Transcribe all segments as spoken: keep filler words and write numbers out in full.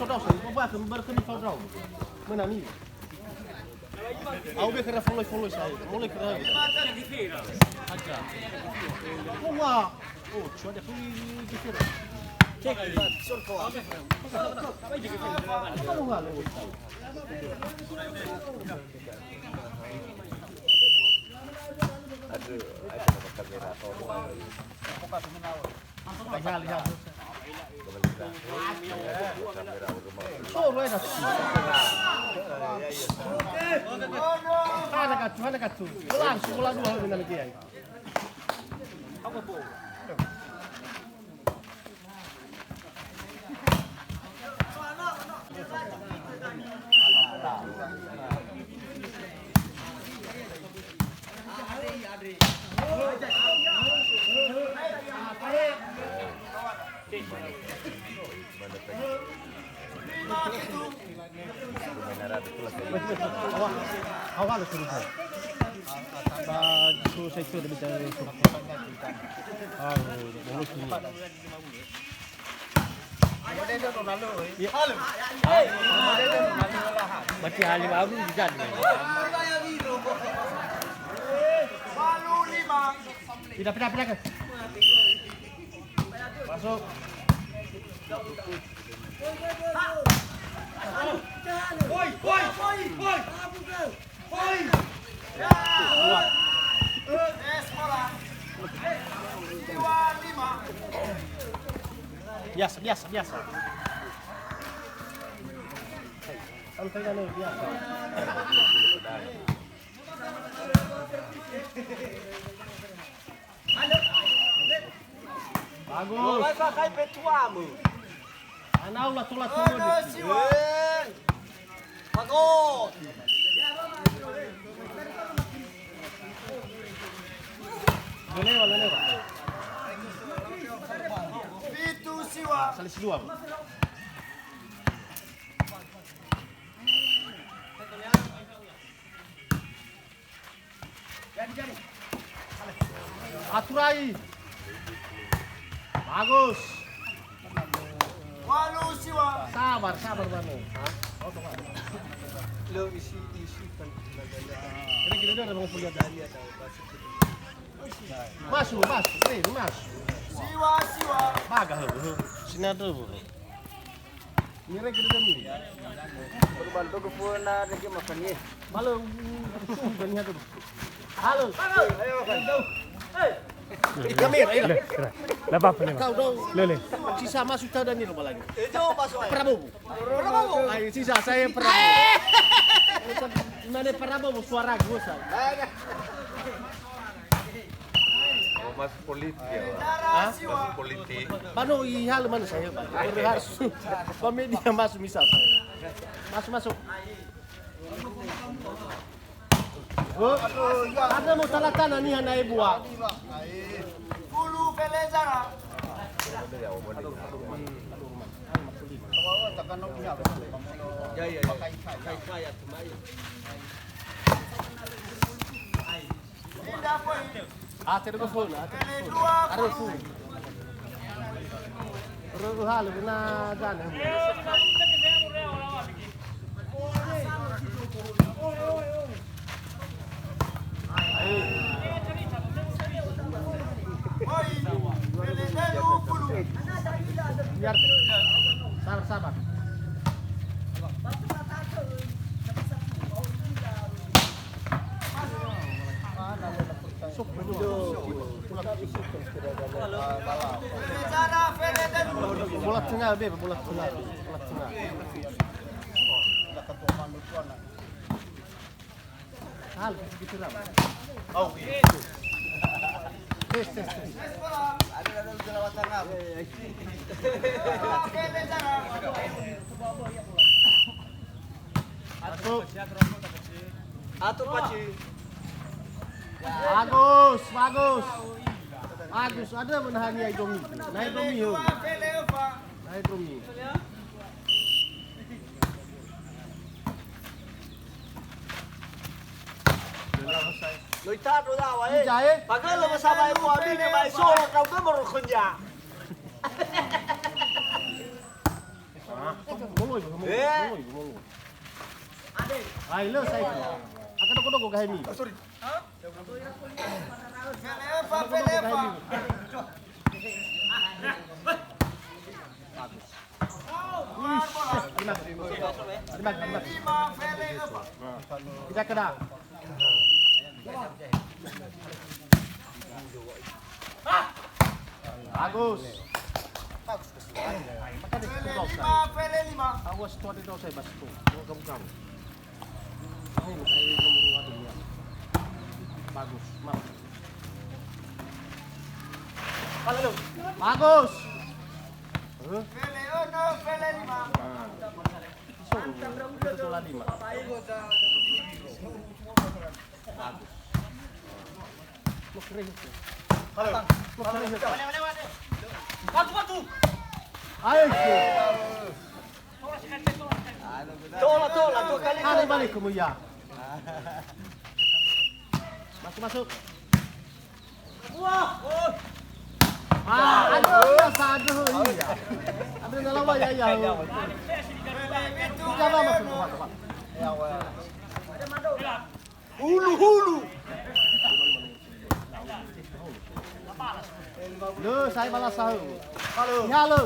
Fao ndrao, sa, ba, ba, ba, ba, fao ndrao. Mena mi. Au be khera foloi-foloi sa, foloi khera. Aja. Wah. Oh, cua dia foloi di khera. Cek, sur ko. Apa lu hal? Aduh, aduh, kamera. Soro ena. Hana katu, hana katu. Langsung bola dua hal dengan lagi ai. Awal, awal suruh. Ba, suruh saya sudah minta surat. Ah, bagus ini. Berarti halim abu bisa nih. Pindah, pindah, pindah ke. Masuk. Woi, woi, woi, woi. Biasa, biasa, biasa. Santai kan, biasa. Bagus. Mulai pakai petuamu. Anau la tola turun. Bagus. Lelewa, lelewa. Fitu siwa. Salis dua. Aturai. Bagus. Walu siwa. Sabar, sabar, Bano. Lo isi, isi kan. Kira-kira dia ada mau kuliah dari ada. Masuk, masuk, eh, masuk. Siwa, siwa. Baga, he, he. Sini ada, he. Nirege dödömi. Perlu bantu ke pun na rege makan ye. Malu, mm, mm, halo. Ayo, ayo. Kami, ayo. Kira, kira. Nggak apa-apa nih, Mas. Kau dong. Lele. Sisa masuk tahu dan ini lagi. Itu masuk aja. Prabowo. Prabowo. Ayo, sisa saya Prabowo. Mana Prabowo suara gue, saya. Oh, masuk politik ya? Hah? Masuk politik. Bano, ihal mana saya, Bano? Harus. Ba media masuk misal saya. Masuk, masuk. Oh, ada mau salah tanah nih, anak ibu, ah. Bulu Felezara. Ya, ya, ya. Kai, kai, kai, kai, ya, kembali. Ate dulu phone, ate dulu phone. Aro phone. Aro hal guna jana. Biar sabar, sabar. Bola tengah, Beb, bola tengah, bola tengah. Hal gitu, gitu lah. Oh, iya. Tes, tes, tes. Masuk. Atur, Paci. Bagus, bagus. Bagus, ada menahan ya Domi. Naik Domi, yo. Naik Domi. Lo itandro dawa, eh. Ija, eh. Pagalo sama ibu abi ne mai solo kau ke moro khonja. Mongoi, mongoi, mongoi. Hai, lö saekhu. Aka dogo-dogo gahemi. Fele efa, fele efa. Bagus. Lima, lima, lima. Lima, fele efa. Tidak kena. Bagus. Fele lima, fele lima. Awas tu ada dosa, Bas, tu. Mau kamu-kamu. Bagus, Mas. Bagus. Fele ono, fele lima. Nah. Itu solo, itu solo lima. Bagus. Halo. Halo. Batu, batu. Ayo. Tola, tola, dua kali. Ada balik kamu ya. Masuk, masuk. Wah. Ah, aduh, iya, aduh, iya. Aduh, dalam ya, ya. Iya, Bang, masuk, masuk, masuk. Hulu, hulu. Lö, sai balasa hö. Halo. Ihalo.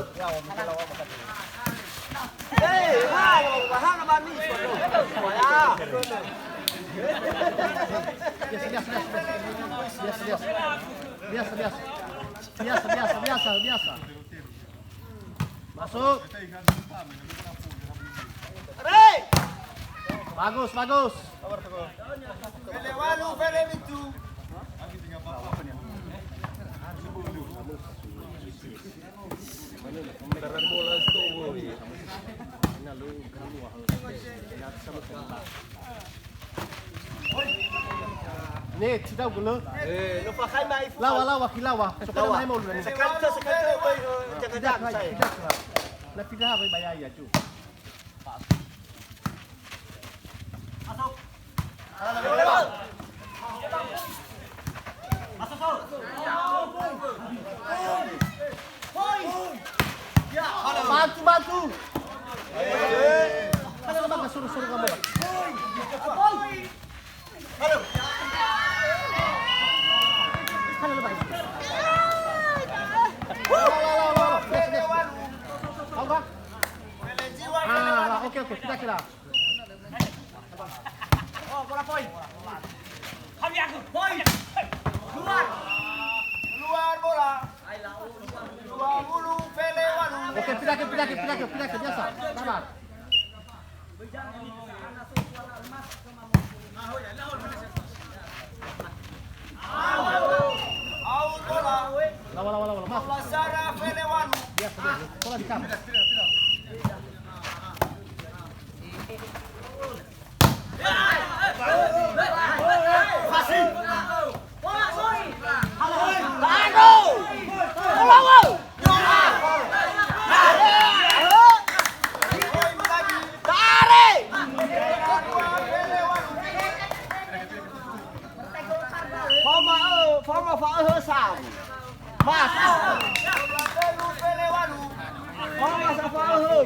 Eh, halo, halo, Bani. Ya. Biasa, biasa, biasa. Biasa, biasa. Biasa, biasa. Biasa, biasa, biasa, biasa. Masuk. Bagus, bagus. Fele walu, fele pitu. Ne, tidak gula. Eh, no pakai mai. Lawa, lawa, kilawa. Soka mai mau lu. Sekali, sekali, eh, jaga-jaga saya. Tidak, tidak. Na pindah apa bayar ya, cu. Bantu, bantu. Halo, Bang, suruh, suruh kamu. Halo. Halo, Bang. Halo, halo, halo, halo. Yes, yes. Halo, Bang. Ah, oke, oke, kita kira. Oh, bola poin. Kami aku. Poin. Keluar. Keluar bola. Dua puluh, fele walu. Oke, pindah ke, pindah ke, pindah ke, pindah ke, biasa. Sabar. Aul bola. Lawa, lawa, lawa, lawa. Bola Sara, fele walu. Biasa, biasa. Bola di kamu. Foma, foma fa'öhö sawu. Mas. Foma sa fa'öhö.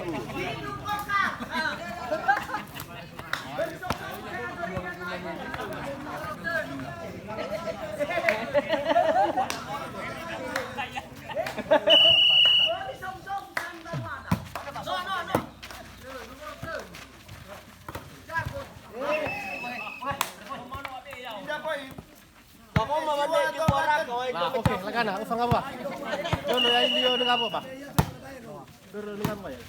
Nah, oke, lagana, ufang apa? Dulu ya, ini, ini apa, Pak? Dulu, ini apa ya?